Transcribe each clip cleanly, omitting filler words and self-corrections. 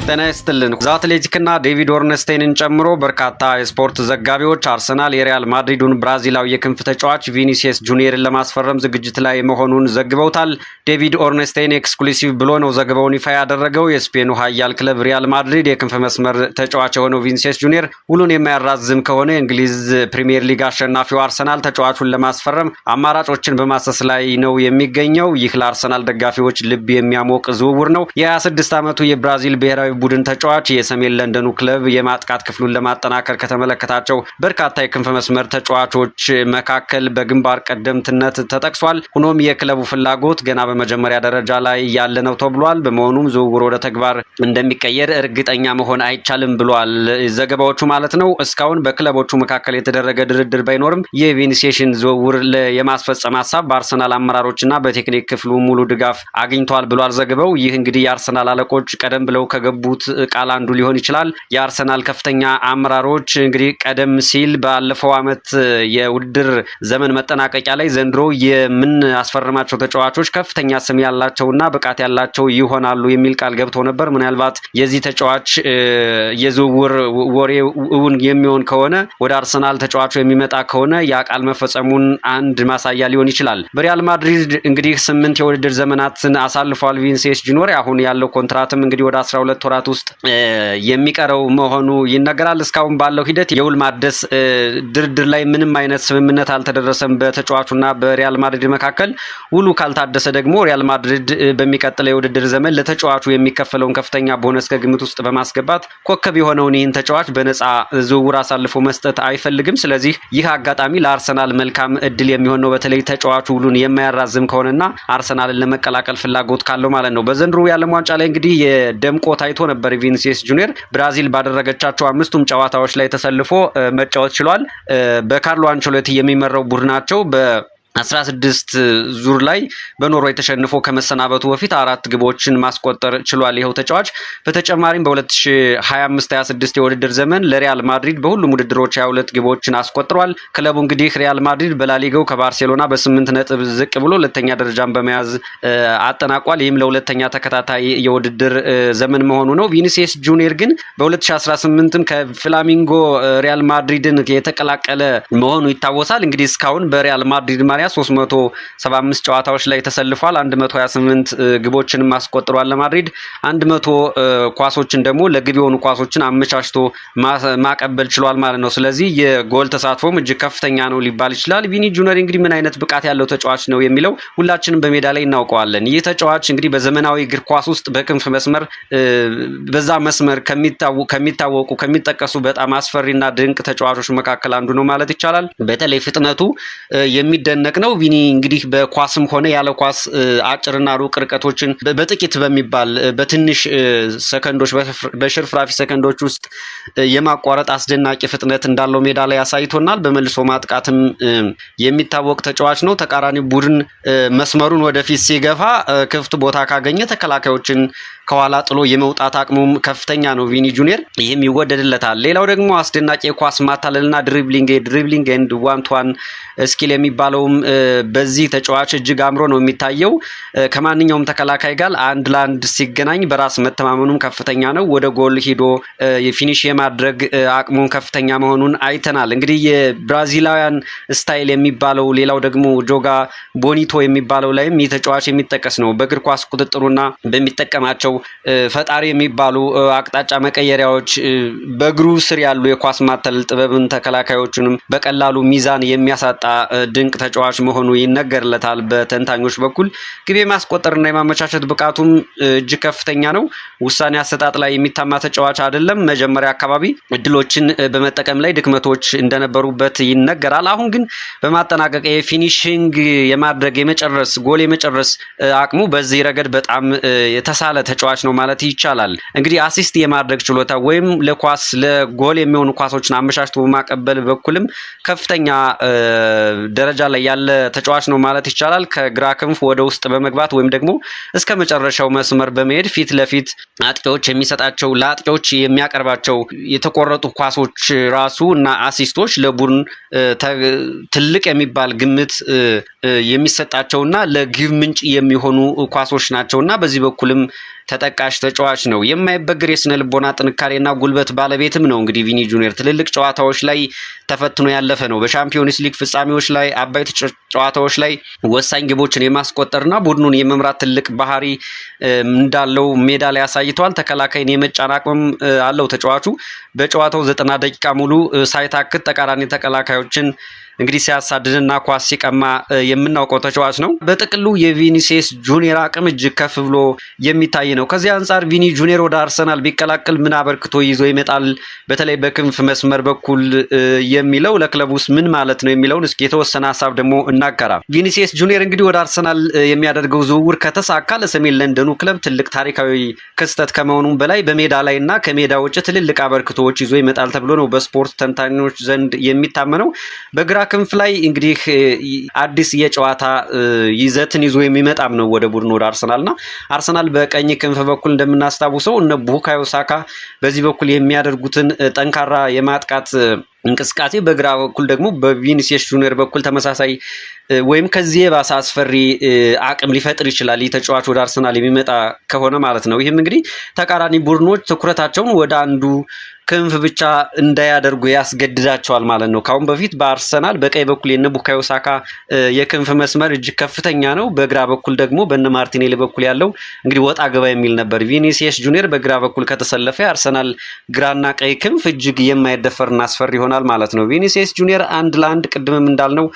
ጤና ይስጥልን። ዘ አትሌቲክና ዴቪድ ኦርነስቴይንን ጨምሮ በርካታ የስፖርት ዘጋቢዎች አርሰናል የሪያል ማድሪዱን ብራዚላዊ የክንፍ ተጫዋች ቪኒሲየስ ጁኒየርን ለማስፈረም ዝግጅት ላይ መሆኑን ዘግበውታል። ዴቪድ ኦርነስቴይን exclusive ብሎ ነው ዘገባውን ይፋ ያደረገው። የስፔኑ ኃያል ክለብ ሪያል ማድሪድ የክንፍ መስመር ተጫዋች የሆነው ቪኒሲየስ ጁኒየር ውሉን የማያራዝም ከሆነ የእንግሊዝ ፕሪምየር ሊግ አሸናፊው አርሰናል ተጫዋቹን ለማስፈረም አማራጮችን በማሰስ ላይ ነው የሚገኘው። ይህ ለአርሰናል ደጋፊዎች ልብ የሚያሞቅ ዝውውር ነው። የ26 ዓመቱ የብራዚል ብሔራዊ ቡድን ተጫዋች የሰሜን ለንደኑ ክለብ የማጥቃት ክፍሉን ለማጠናከር ከተመለከታቸው በርካታ የክንፍ መስመር ተጫዋቾች መካከል በግንባር ቀደምትነት ተጠቅሷል። ሆኖም የክለቡ ፍላጎት ገና በመጀመሪያ ደረጃ ላይ ያለ ነው ተብሏል። በመሆኑም ዝውውር ወደ ተግባር እንደሚቀየር እርግጠኛ መሆን አይቻልም ብሏል ዘገባዎቹ ማለት ነው። እስካሁን በክለቦቹ መካከል የተደረገ ድርድር ባይኖርም የቪኒሲየስን ዝውውር የማስፈጸም ሀሳብ በአርሰናል አመራሮችና በቴክኒክ ክፍሉ ሙሉ ድጋፍ አግኝቷል ብሏል ዘገባው። ይህ እንግዲህ የአርሰናል አለቆች ቀደም ብለው ከገቡት ቃል አንዱ ሊሆን ይችላል። የአርሰናል ከፍተኛ አመራሮች እንግዲህ ቀደም ሲል ባለፈው ዓመት የውድድር ዘመን መጠናቀቂያ ላይ ዘንድሮ የምናስፈርማቸው ተጫዋቾች ከፍተኛ ስም ያላቸውና ብቃት ያላቸው ይሆናሉ የሚል ቃል ገብቶ ነበር። ምናልባት የዚህ ተጫዋች የዝውውር ወሬ እውን የሚሆን ከሆነ፣ ወደ አርሰናል ተጫዋቹ የሚመጣ ከሆነ፣ ያ ቃል መፈጸሙን አንድ ማሳያ ሊሆን ይችላል። በሪያል ማድሪድ እንግዲህ 8 የውድድር ዘመናትን አሳልፏል ቪኒሲየስ ጁኒየር። አሁን ያለው ኮንትራትም እንግዲህ ወደ 12 ወራት ውስጥ የሚቀረው መሆኑ ይነገራል። እስካሁን ባለው ሂደት የውል ማደስ ድርድር ላይ ምንም አይነት ስምምነት አልተደረሰም በተጫዋቹና በሪያል ማድሪድ መካከል። ውሉ ካልታደሰ ደግሞ ሪያል ማድሪድ በሚቀጥለው የውድድር ዘመን ለተጫዋቹ የሚከፈለውን ከፍተኛ ቦነስ ከግምት ውስጥ በማስገባት ኮከብ የሆነውን ይህን ተጫዋች በነፃ ዝውውር አሳልፎ መስጠት አይፈልግም። ስለዚህ ይህ አጋጣሚ ለአርሰናል መልካም እድል የሚሆን ነው። በተለይ ተጫዋቹ ውሉን የማያራዝም ከሆነና አርሰናልን ለመቀላቀል ፍላጎት ካለው ማለት ነው። በዘንድሮ የዓለም ዋንጫ ላይ እንግዲህ የደምቆ ታይቶ ነበር ቪኒሲየስ ጁኒየር። ብራዚል ባደረገቻቸው አምስቱም ጨዋታዎች ላይ ተሰልፎ መጫወት ችሏል። በካርሎ አንቸሎቲ የሚመራው ቡድናቸው በ16 ዙር ላይ በኖርዌይ ተሸንፎ ከመሰናበቱ በፊት አራት ግቦችን ማስቆጠር ችሏል ይኸው ተጫዋች። በተጨማሪም በ2025/26 የውድድር ዘመን ለሪያል ማድሪድ በሁሉም ውድድሮች 22 ግቦችን አስቆጥሯል። ክለቡ እንግዲህ ሪያል ማድሪድ በላሊጋው ከባርሴሎና በ8 ነጥብ ዝቅ ብሎ ሁለተኛ ደረጃን በመያዝ አጠናቋል። ይህም ለሁለተኛ ተከታታይ የውድድር ዘመን መሆኑ ነው። ቪኒሲየስ ጁኒየር ግን በ2018ም ከፍላሚንጎ ሪያል ማድሪድን የተቀላቀለ መሆኑ ይታወሳል። እንግዲህ እስካሁን በሪያል ማድሪድ ማሊያ 375 ጨዋታዎች ላይ ተሰልፏል። 128 ግቦችንም አስቆጥሯል ለማድሪድ። 100 ኳሶችን ደግሞ ለግብ የሆኑ ኳሶችን አመቻችቶ ማቀበል ችሏል ማለት ነው። ስለዚህ የጎል ተሳትፎም እጅግ ከፍተኛ ነው ሊባል ይችላል። ቪኒ ጁኒየር እንግዲህ ምን አይነት ብቃት ያለው ተጫዋች ነው የሚለው ሁላችንም በሜዳ ላይ እናውቀዋለን። ይህ ተጫዋች እንግዲህ በዘመናዊ እግር ኳስ ውስጥ በክንፍ መስመር በዛ መስመር ከሚታወቁ፣ ከሚጠቀሱ በጣም አስፈሪና ድንቅ ተጫዋቾች መካከል አንዱ ነው ማለት ይቻላል። በተለይ ፍጥነቱ የሚደነቅ ነው። ቪኒ እንግዲህ በኳስም ሆነ ያለ ኳስ አጭርና ሩቅ ርቀቶችን በጥቂት በሚባል በትንሽ ሰከንዶች፣ በሽርፍራፊ ሰከንዶች ውስጥ የማቋረጥ አስደናቂ ፍጥነት እንዳለው ሜዳ ላይ አሳይቶናል። በመልሶ ማጥቃትም የሚታወቅ ተጫዋች ነው። ተቃራኒ ቡድን መስመሩን ወደፊት ሲገፋ ክፍት ቦታ ካገኘ ተከላካዮችን ከኋላ ጥሎ የመውጣት አቅሙም ከፍተኛ ነው ቪኒ ጁኒየር፣ ይህም ይወደድለታል። ሌላው ደግሞ አስደናቂ የኳስ ማታለልና dribbling and one to one skill የሚባለውም በዚህ ተጫዋች እጅግ አምሮ ነው የሚታየው። ከማንኛውም ተከላካይ ጋር አንድ ለአንድ ሲገናኝ በራስ መተማመኑም ከፍተኛ ነው። ወደ ጎል ሂዶ finish የማድረግ አቅሙን ከፍተኛ መሆኑን አይተናል። እንግዲህ የብራዚላውያን style የሚባለው ሌላው ደግሞ joga bonito የሚባለው ላይም ይህ ተጫዋች የሚጠቀስ ነው። በእግር ኳስ ቁጥጥሩና በሚጠቀማቸው ፈጣሪ የሚባሉ አቅጣጫ መቀየሪያዎች፣ በእግሩ ስር ያሉ የኳስ ማታለል ጥበብን ተከላካዮቹንም በቀላሉ ሚዛን የሚያሳጣ ድንቅ ተጫዋች መሆኑ ይነገርለታል በተንታኞች በኩል። ግብ የማስቆጠርና የማመቻቸት ብቃቱም እጅግ ከፍተኛ ነው። ውሳኔ አሰጣጥ ላይ የሚታማ ተጫዋች አይደለም። መጀመሪያ አካባቢ እድሎችን በመጠቀም ላይ ድክመቶች እንደነበሩበት ይነገራል። አሁን ግን በማጠናቀቅ የ finishing የማድረግ፣ የመጨረስ፣ ጎል የመጨረስ አቅሙ በዚህ ረገድ በጣም የተሳለ ተጫዋች ነው ማለት ይቻላል። እንግዲህ assist የማድረግ ችሎታ ወይም ለኳስ ለጎል የሚሆኑ ኳሶችን አመቻችቶ በማቀበል በኩልም ከፍተኛ ደረጃ ላይ ያለ ተጫዋች ነው ማለት ይቻላል። ከግራ ክንፍ ወደ ውስጥ በመግባት ወይም ደግሞ እስከ መጨረሻው መስመር በመሄድ ፊት ለፊት አጥቂዎች የሚሰጣቸው፣ ለአጥቂዎች የሚያቀርባቸው የተቆረጡ ኳሶች ራሱ እና assist ኦች ለቡድን ትልቅ የሚባል ግምት የሚሰጣቸውና ለግብ ምንጭ የሚሆኑ ኳሶች ናቸው እና በዚህ በኩልም ተጠቃሽ ተጫዋች ነው። የማይበግር የስነ ልቦና ጥንካሬና ጉልበት ባለቤትም ነው። እንግዲህ ቪኒ ጁኒየር ትልልቅ ጨዋታዎች ላይ ተፈትኖ ያለፈ ነው። በሻምፒዮንስ ሊግ ፍጻሜዎች ላይ፣ አበይት ጨዋታዎች ላይ ወሳኝ ግቦችን የማስቆጠርና ቡድኑን የመምራት ትልቅ ባህሪ እንዳለው ሜዳ ላይ አሳይተዋል። ተከላካይን የመጫን አቅምም አለው ተጫዋቹ። በጨዋታው 90 ደቂቃ ሙሉ ሳይታክት ተቃራኒ ተከላካዮችን እንግዲህ ሲያሳድድና ኳስ ሲቀማ የምናውቀው ተጫዋች ነው። በጥቅሉ የቪኒሲየስ ጁኒየር አቅም እጅግ ከፍ ብሎ የሚታይ ነው። ከዚህ አንጻር ቪኒ ጁኒየር ወደ አርሰናል ቢቀላቀል ምን አበርክቶ ይዞ ይመጣል፣ በተለይ በክንፍ መስመር በኩል የሚለው፣ ለክለቡ ውስጥ ምን ማለት ነው የሚለውን እስኪ የተወሰነ ሀሳብ ደግሞ እናጋራ። ቪኒሲየስ ጁኒየር እንግዲህ ወደ አርሰናል የሚያደርገው ዝውውር ከተሳካ ለሰሜን ለንደኑ ክለብ ትልቅ ታሪካዊ ክስተት ከመሆኑም በላይ በሜዳ ላይ እና ከሜዳ ውጭ ትልልቅ አበርክቶዎች ይዞ ይመጣል ተብሎ ነው በስፖርት ተንታኞች ዘንድ የሚታመነው። በግራ ክንፍ ላይ እንግዲህ አዲስ የጨዋታ ይዘትን ይዞ የሚመጣም ነው ወደ ቡድኑ ወደ አርሰናል። እና አርሰናል በቀኝ ክንፍ በኩል እንደምናስታውሰው እነ ቡካዮ ሳካ በዚህ በኩል የሚያደርጉትን ጠንካራ የማጥቃት እንቅስቃሴ በግራ በኩል ደግሞ በቪኒሲየስ ጁኒየር በኩል ተመሳሳይ ወይም ከዚህ የባሰ አስፈሪ አቅም ሊፈጥር ይችላል፣ ይህ ተጫዋች ወደ አርሰናል የሚመጣ ከሆነ ማለት ነው። ይህም እንግዲህ ተቃራኒ ቡድኖች ትኩረታቸውን ወደ አንዱ ክንፍ ብቻ እንዳያደርጉ ያስገድዳቸዋል ማለት ነው። ከአሁን በፊት በአርሰናል በቀኝ በኩል የነ ቡካዮ ሳካ የክንፍ መስመር እጅግ ከፍተኛ ነው። በግራ በኩል ደግሞ በነ ማርቲኔሊ በኩል ያለው እንግዲህ ወጣ ገባ የሚል ነበር። ቪኒሲየስ ጁኒየር በግራ በኩል ከተሰለፈ የአርሰናል ግራና ቀኝ ክንፍ እጅግ የማይደፈርና አስፈሪ ይሆናል ማለት ነው። ቪኒሲየስ ጁኒየር አንድ ለአንድ፣ ቅድምም እንዳልነው፣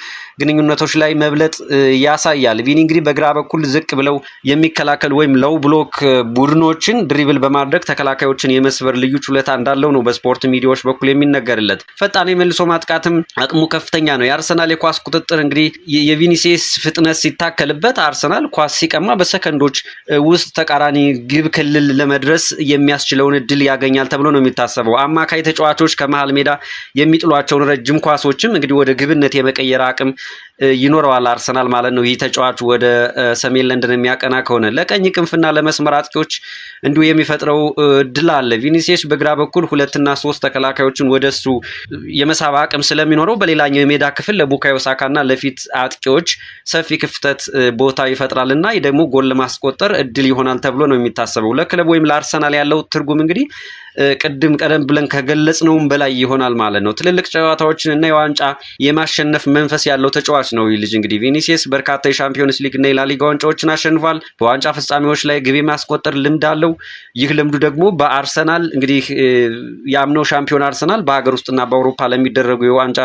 ግንኙነቶች ላይ መብለጥ ያሳያል። ቪኒ እንግዲህ በግራ በኩል ዝቅ ብለው የሚከላከሉ ወይም low block ቡድኖችን dribble በማድረግ ተከላካዮችን የመስበር ልዩ ችሎታ እንዳለው ነው በስፖርት ሚዲያዎች በኩል የሚነገርለት። ፈጣን የመልሶ ማጥቃትም አቅሙ ከፍተኛ ነው። የአርሰናል የኳስ ቁጥጥር እንግዲህ የቪኒሲየስ ፍጥነት ሲታከልበት አርሰናል ኳስ ሲቀማ በሰከንዶች ውስጥ ተቃራኒ ግብ ክልል ለመድረስ የሚያስችለውን እድል ያገኛል ተብሎ ነው የሚታሰበው። አማካይ ተጫዋቾች ከመሀል ሜዳ የሚጥሏቸውን ረጅም ኳሶችም እንግዲህ ወደ ግብነት የመቀየር አቅም ይኖረዋል አርሰናል ማለት ነው። ይህ ተጫዋች ወደ ሰሜን ለንደን የሚያቀና ከሆነ ለቀኝ ክንፍና ለመስመር አጥቂዎች እንዲሁ የሚፈጥረው እድል አለ። ቪኒሲየስ በግራ በኩል ሁለትና ሶስት ተከላካዮችን ወደሱ የመሳብ አቅም ስለሚኖረው በሌላኛው የሜዳ ክፍል ለቡካዮ ሳካና ለፊት አጥቂዎች ሰፊ ክፍተት ቦታ ይፈጥራል እና ይህ ደግሞ ጎል ለማስቆጠር እድል ይሆናል ተብሎ ነው የሚታሰበው። ለክለብ ወይም ለአርሰናል ያለው ትርጉም እንግዲህ ቅድም ቀደም ብለን ከገለጽነውም በላይ ይሆናል ማለት ነው። ትልልቅ ጨዋታዎችን እና የዋንጫ የማሸነፍ መንፈስ ያለው ተጫዋች ነው ይህ ልጅ። እንግዲህ ቪኒሲየስ በርካታ የሻምፒዮንስ ሊግ እና የላሊጋ ዋንጫዎችን አሸንፏል። በዋንጫ ፍጻሜዎች ላይ ግብ የማስቆጠር ልምድ አለው። ይህ ልምዱ ደግሞ በአርሰናል እንግዲህ የአምናው ሻምፒዮን አርሰናል በሀገር ውስጥና በአውሮፓ ለሚደረጉ የዋንጫ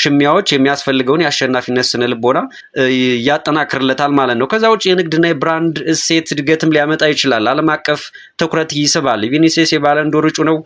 ሽሚያዎች የሚያስፈልገውን የአሸናፊነት ስነ ልቦና ያጠናክርለታል ማለት ነው። ከዛ ውጭ የንግድና የ brand እሴት እድገትም ሊያመጣ ይችላል። ዓለም አቀፍ ትኩረት ይስባል። ቪኒሲየስ የባለንዶር እጩ ነው።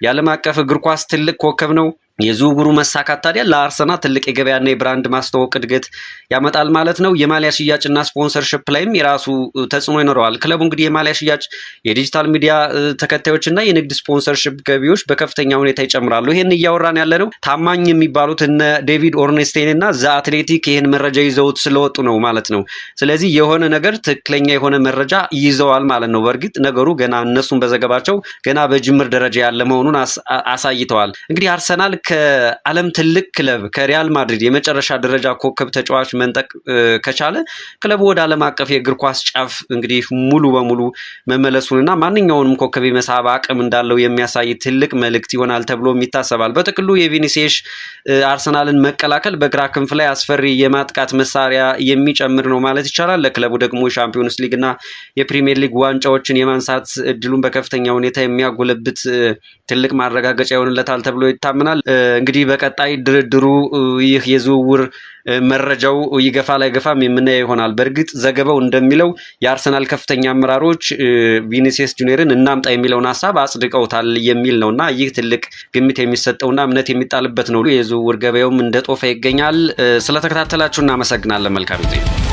የዓለም አቀፍ እግር ኳስ ትልቅ ኮከብ ነው። የዝውውሩ መሳካት ታዲያ ለአርሰናል ትልቅ የገበያና የ brand ማስተዋወቅ እድገት ያመጣል ማለት ነው። የማሊያ ሽያጭና sponsorship ላይም የራሱ ተጽዕኖ ይኖረዋል። ክለቡ እንግዲህ የማሊያ ሽያጭ፣ የዲጂታል ሚዲያ ተከታዮች እና የንግድ sponsorship ገቢዎች በከፍተኛ ሁኔታ ይጨምራሉ። ይህን እያወራን ያለ ነው ታማኝ የሚባሉት እነ ዴቪድ ኦርንስቴይን እና ዘ አትሌቲክ ይህን መረጃ ይዘውት ስለወጡ ነው ማለት ነው። ስለዚህ የሆነ ነገር ትክክለኛ የሆነ መረጃ ይዘዋል ማለት ነው። በእርግጥ ነገሩ ገና እነሱን በዘገባቸው ገና በጅምር ደረጃ ያለ መሆኑን አሳይተዋል። እንግዲህ አርሰናል ከዓለም ትልቅ ክለብ ከሪያል ማድሪድ የመጨረሻ ደረጃ ኮከብ ተጫዋች መንጠቅ ከቻለ ክለቡ ወደ ዓለም አቀፍ የእግር ኳስ ጫፍ እንግዲህ ሙሉ በሙሉ መመለሱንና ማንኛውንም ኮከብ የመሳብ አቅም እንዳለው የሚያሳይ ትልቅ መልእክት ይሆናል ተብሎም ይታሰባል። በጥቅሉ የቪኒሲየስ አርሰናልን መቀላቀል በግራ ክንፍ ላይ አስፈሪ የማጥቃት መሳሪያ የሚጨምር ነው ማለት ይቻላል። ለክለቡ ደግሞ የሻምፒዮንስ ሊግ እና የፕሪሚየር ሊግ ዋንጫዎችን የማንሳት እድሉን በከፍተኛ ሁኔታ የሚያጎለብት ትልቅ ማረጋገጫ ይሆንለታል ተብሎ ይታመናል። እንግዲህ በቀጣይ ድርድሩ ይህ የዝውውር መረጃው ይገፋል አይገፋም የምናየው ይሆናል። በእርግጥ ዘገባው እንደሚለው የአርሰናል ከፍተኛ አመራሮች ቪኒሲየስ ጁኒየርን እናምጣ የሚለውን ሀሳብ አጽድቀውታል የሚል ነው እና ይህ ትልቅ ግምት የሚሰጠውና እምነት የሚጣልበት ነው። የዝውውር ገበያውም እንደጦፈ ይገኛል። ስለተከታተላችሁ እናመሰግናለን። መልካም ጊዜ።